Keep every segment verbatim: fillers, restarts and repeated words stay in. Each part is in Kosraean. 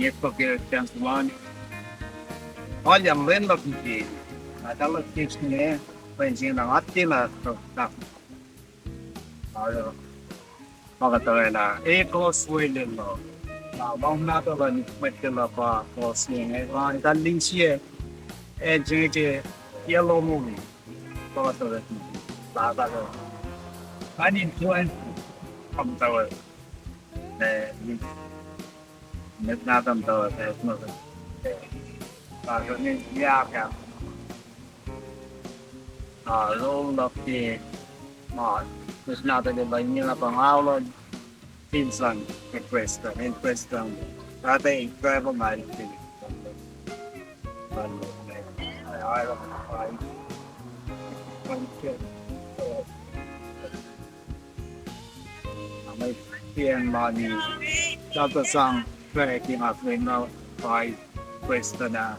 Ke pa ke ten one. Alu yang len lap ke. Na talah ke sne, len sne na ati na, na. Alu. Pakatawe na, e koswele lo. Na, ma na talah ni met ke la pa koswele. Na, talah lin sie. E jenge ke yellow movie. Pakatawe. Pakatawe. Ani tuan. Pakatawe. Eh, met na tam talah, eh, no. Ah, so ni, ya, ya. Ah, roll up the, ah, kus na talah ni na pang aulon. Pinsan, ke Preston, in Preston. Rata in travel na in Preston. Ama tiang mani, sata sang trekking up in the five Western, uh,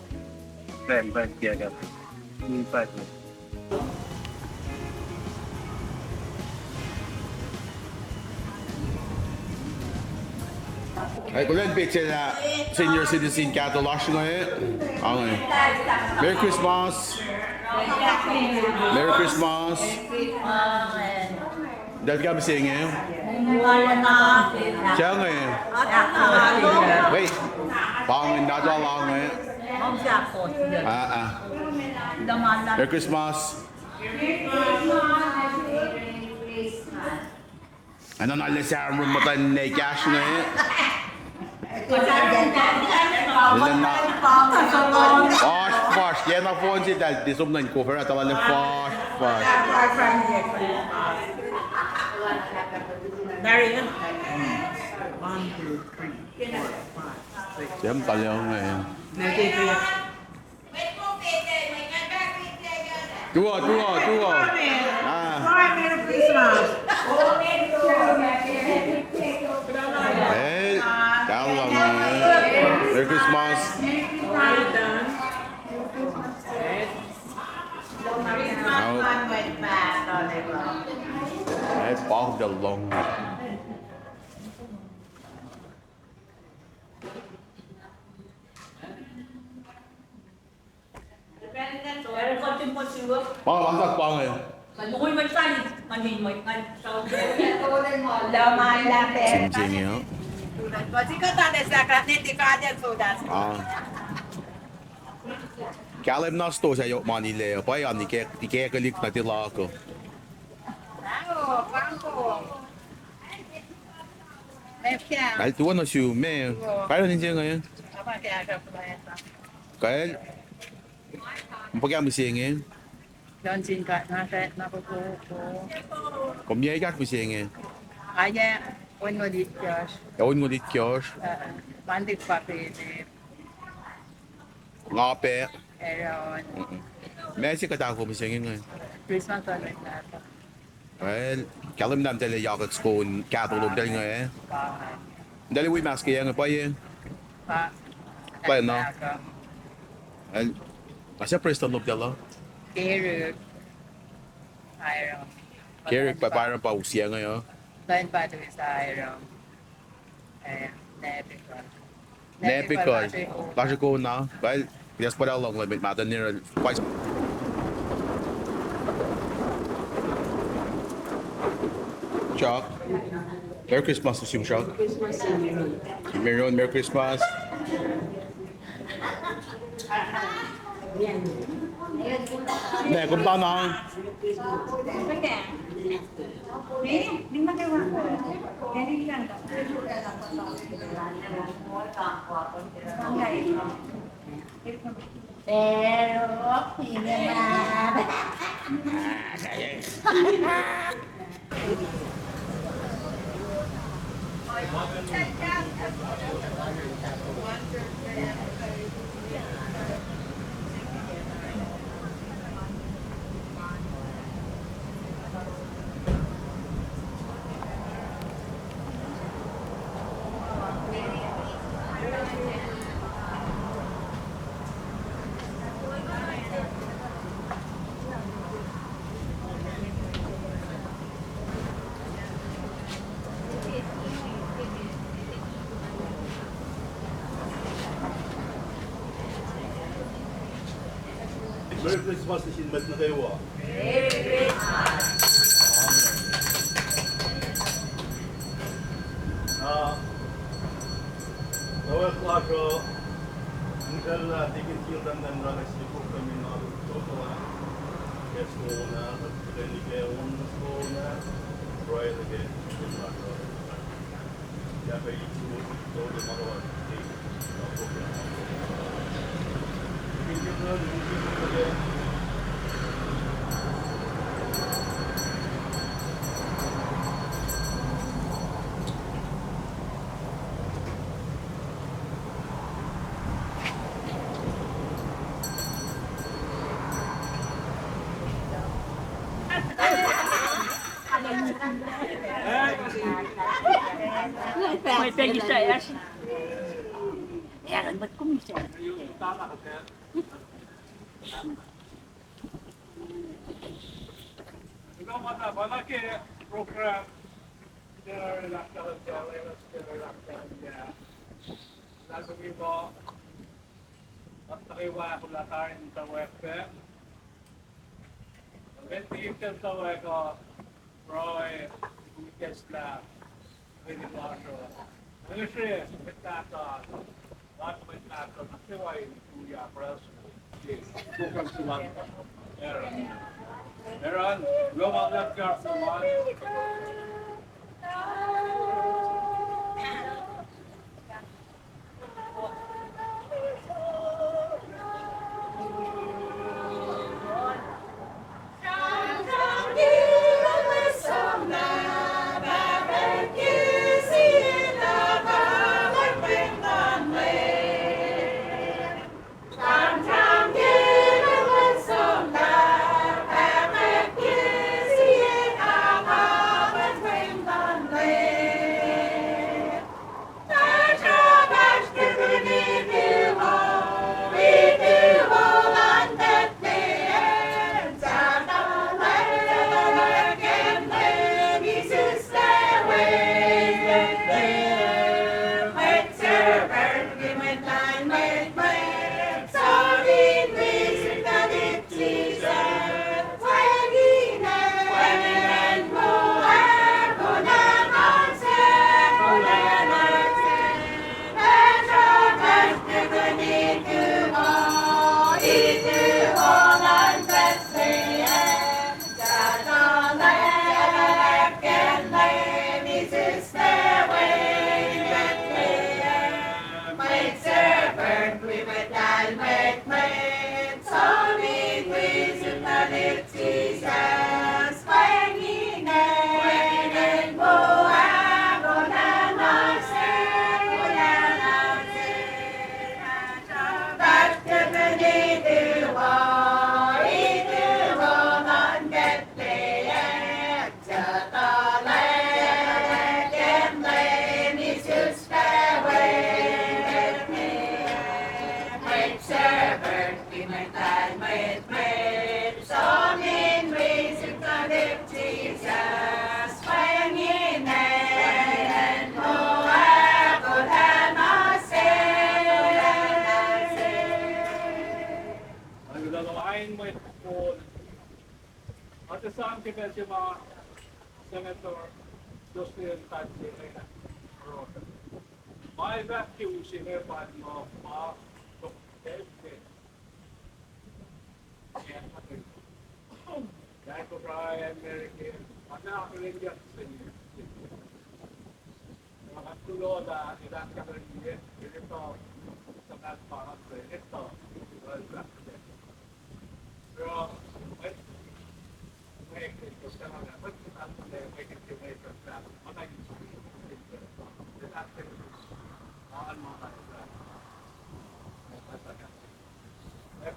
Bangkok, yeah, yeah. Ni pa. Ai, kulen picture na senior citizen kahto lasr inge. Ange. Merry Christmas. Merry Christmas. Dal ka mihsenge. Siang e. Wei, pangin nahtuhl ange. Ah, ah. Merry Christmas. Enenuh na lesam rum muhtuhn ne kahsr inge. Enenuh na. Fuhsr, fuhsr, tiacna phone se tal, tiac som nuh in cover, atalah lah fuhsr, fuhsr. One, two, three, four, five, six. Tiac muhta liyacacng. Tuo, tuo, tuo. Ah. Merry Christmas. Eh, talah, eh. Merry Christmas. Well done. Now, eh, pahng the long. Pa, pa, pa, pa, eh. Sing, sing, yeah. Ah. Kahlwem na stosah yohk mani lac, pa an ikackihn lihk nuh tilac uh. Al tuo nuh sum, me. Kain in se inge. Kain. Muh pa ka mihsenge. Kom yac kahk mihsenge? Aye, on ngo lit kiosh. Ac on ngo lit kiosh. Nga pac. Ma se kuht ahko mihsenge inge. Christmas on. Well, kahlwem na muhtahl yakuht soko kahto lom tahl inge. Muhtahl wi mask ke inge pwacye. Pwacye na. Well, ase Preston lom tahl uh. Kerik. Kerik pa Byron pa usiyac inge uh. Nepikal. Lasr uh kona. Well, yes, pa lohng lah met mahtuh nirel. Chuck. Merry Christmas to you, Chuck. Merry, Merry Christmas. Ne, kom tana. Merry Christmas nuh sin mwet nuh kwewa. Amen. Na, kawuck lasr uh, in srwaclah tikin sil tacn tacn rana si program in alu tohkoh ah. Ke sona, tuhkweni ke on sona, pruhe ke sona. Ino ma na pa na ke program, Ate sang ke pacl se ma Senator Jocelyn Tansi, ma fahk ke u se inge pa ma, ma,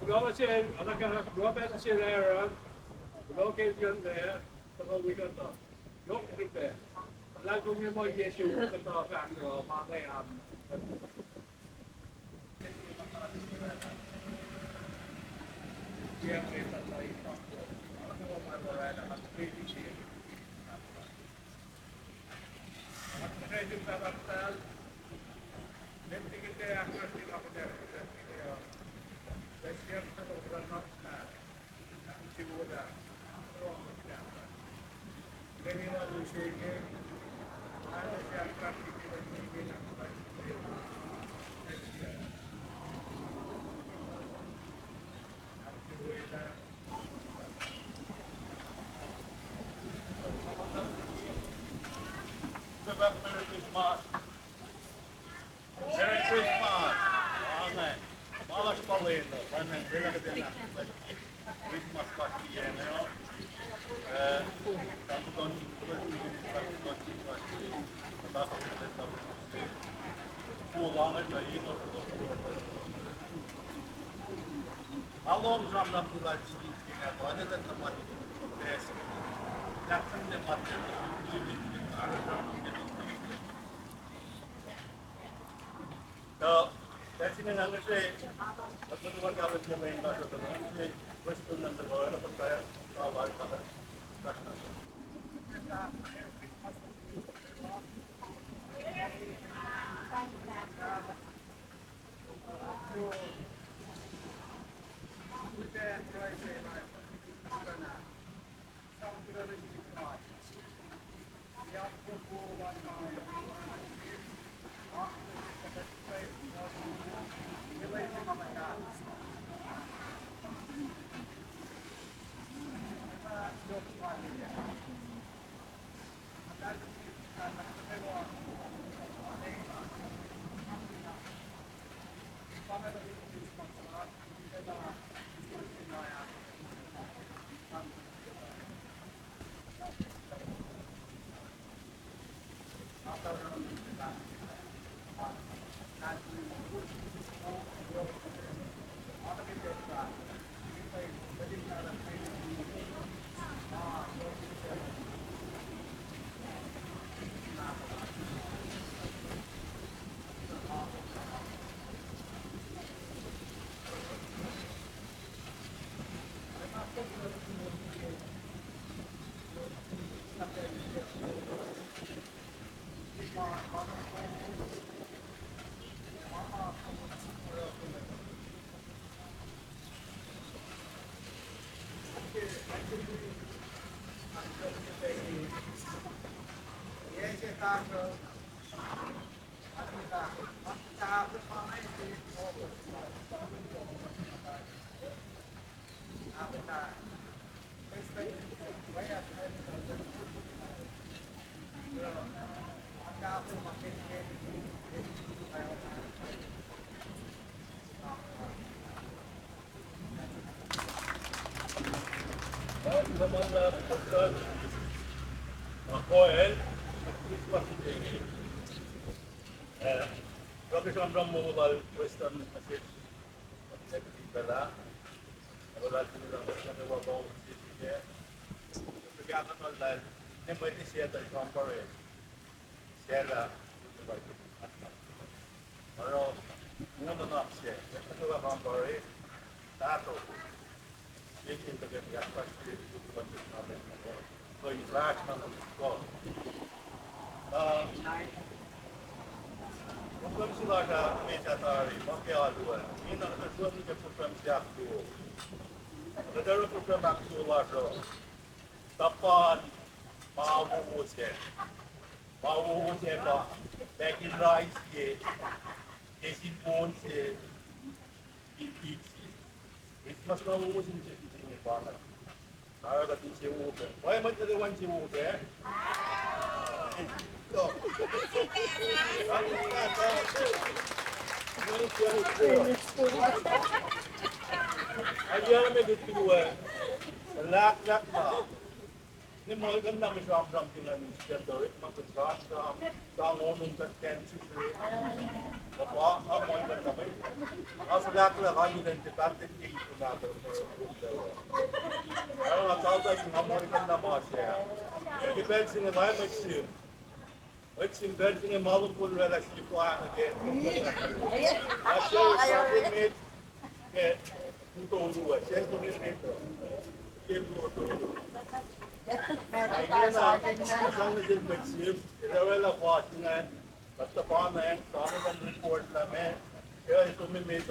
Kuloh nuh sel, kuloh nuh sel Aaron, kuloh ke yen, tuhkuh wi kuhtuh. Yohk srihpac. Luhlahlfongi muh Jisus kuhtuh fahk uh ma inge am. Merry Christmas. Amen. Ma lasr pa lwen uh, pa lwen uh, Christmas pa kiyacna. Eh, Program se lasr uh met ah tari, ma ke alu ah. Ina kuht som nuh ke program se ahkluo. Kuht oruh program ahkluo lasr uh. Tapan ma wowo se. Ma wowo se pa packin rice ke, ke sin pon se, in pit se. Christmas na wowo se, in se pit se inge pa na. Oruh kuht in se wowo pac. Why mwet nuh kwewa in se wowo pac? Alu ah met uh, tuh, eh, lahklahk na. Ne muhlkuhnlah mwe sramsram se ingacn in September, ma kuht sramsram, sang onon kuht kacn srihsrihk. Kuh pa, nga muhlkuhnlah mwe. Nga sulaklak alu in se pahtlac ke ip na kuht. Nga talta sin nga muhlkuhnlah ma se. Ke pacl se inge ma mwet sim. Mwet sim pacl se inge ma lom kol oraclah srihpac nuh ke. Nga se, nga se met. Ke, tolu, eh, se tolu met. Ke tolu. Ingena, sang nuh sel mwet sim, el oraclah fas inge, kuht tuhpan, sang nuh sel report lah meac, el som met.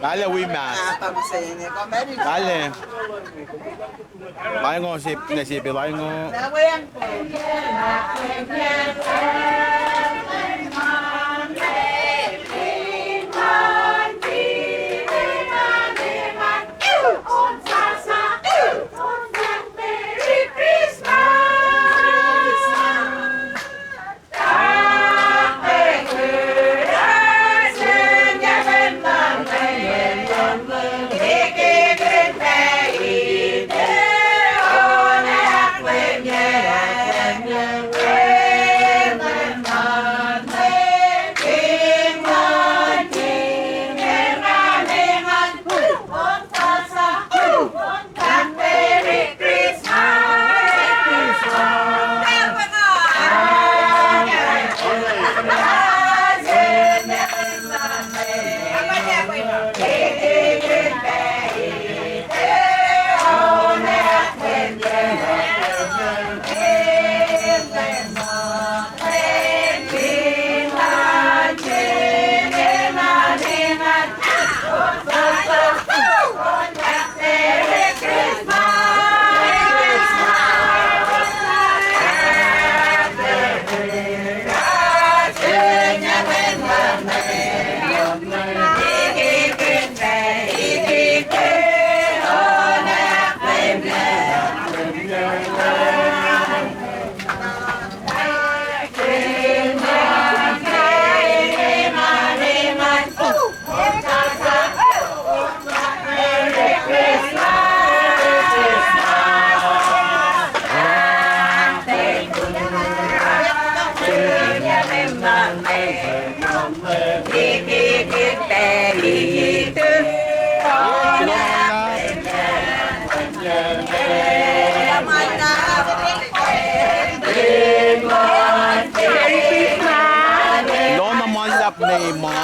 Pahla wi mas. Pahla. Laingo sip, ne sip laingo. Lona ma luhlahp ne ma.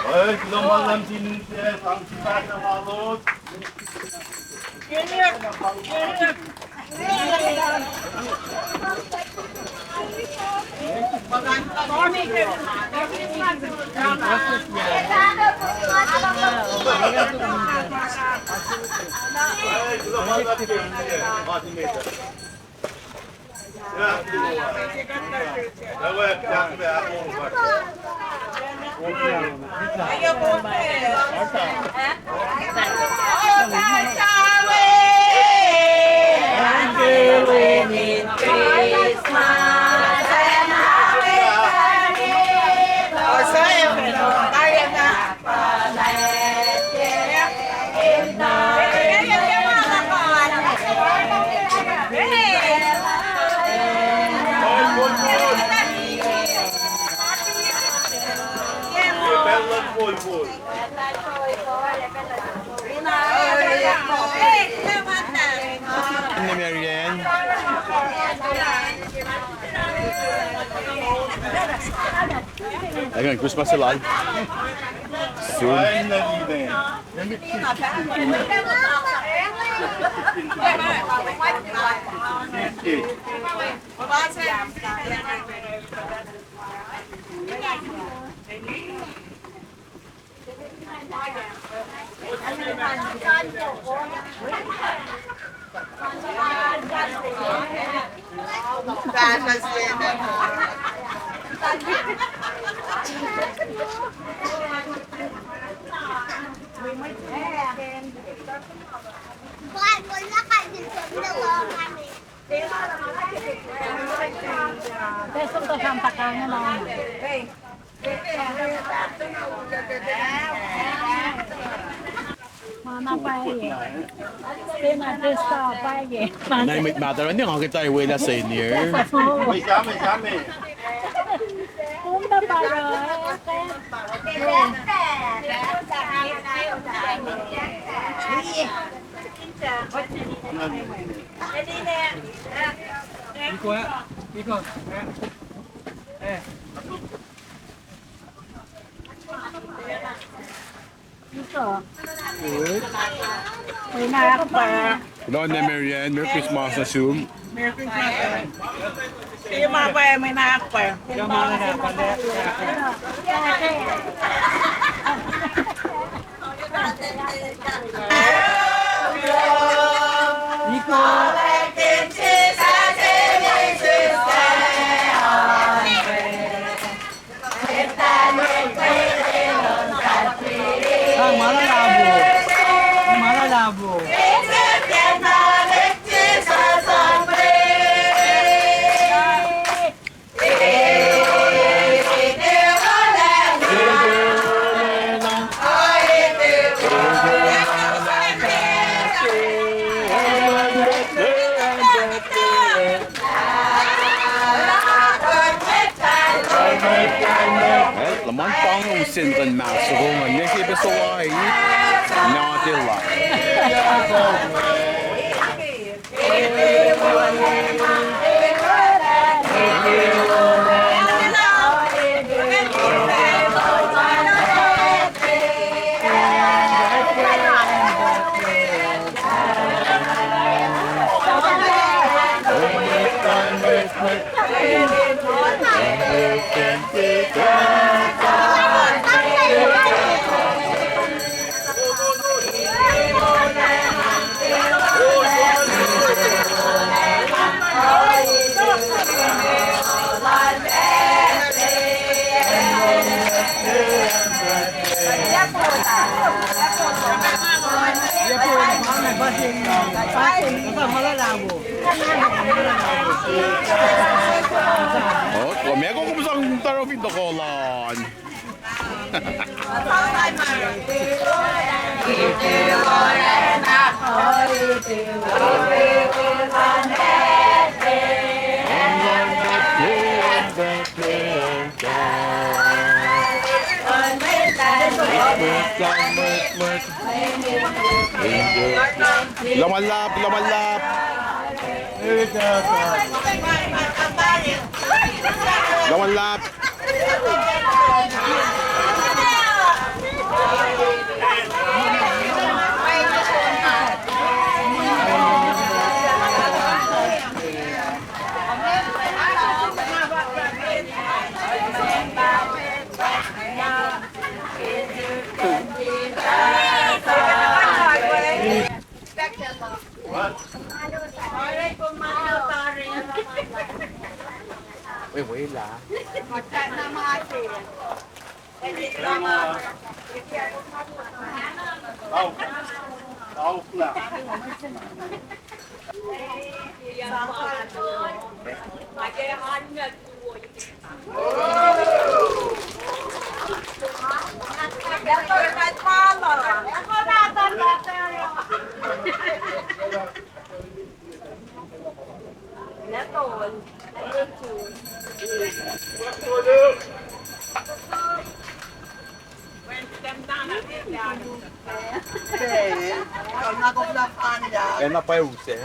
Eh, kuloh ma luhlahp sin, eh, sang sifacna lalos. Marianne. Ac Christmas lal. Soon. Mana pwacye. Stena testa pwacye. Na mwet mahtuh an, nga ke tai welah senior. Mesa, mesa, me. Kumna paro. Iko, iko, eh. Kuloh na Marianne, Merry Christmas nuh sum. Merry Christmas. Sima pa, mwe na pa. Iko. Ah, ma na labo. Ma na labo. Luhman pang usen kuh in masoko an, ne ke pe soai, na tela. Kom ac kom sang tarofi tokolan. Laman lap, laman lap. Laman lap. Wela. Ena pa use.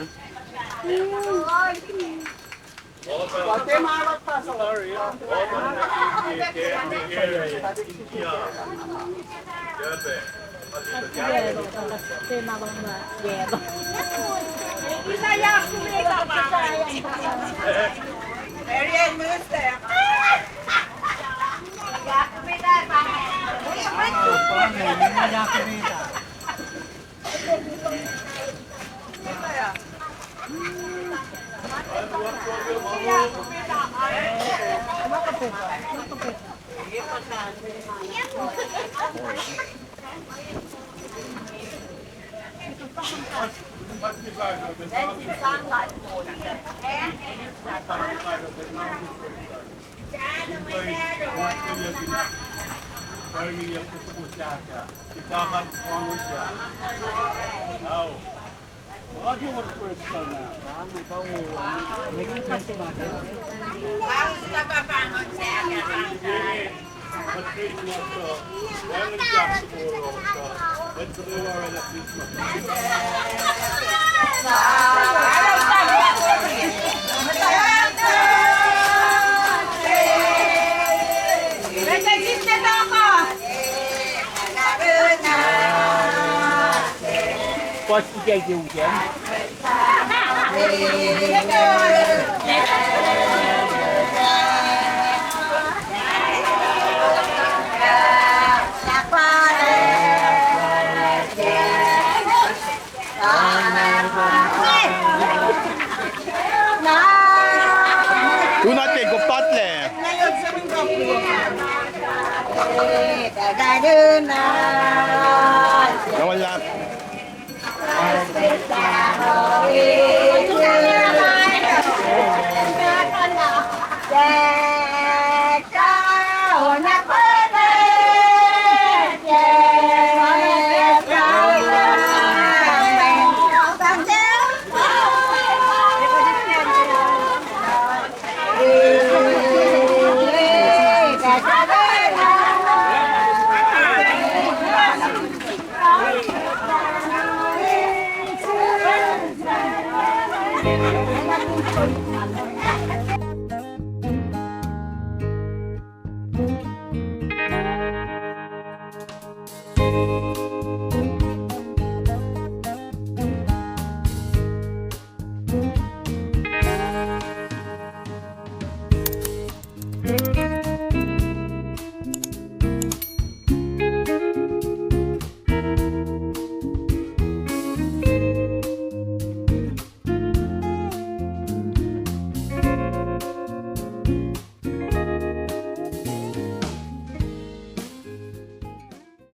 Tuna te ko patle. Lawan lah.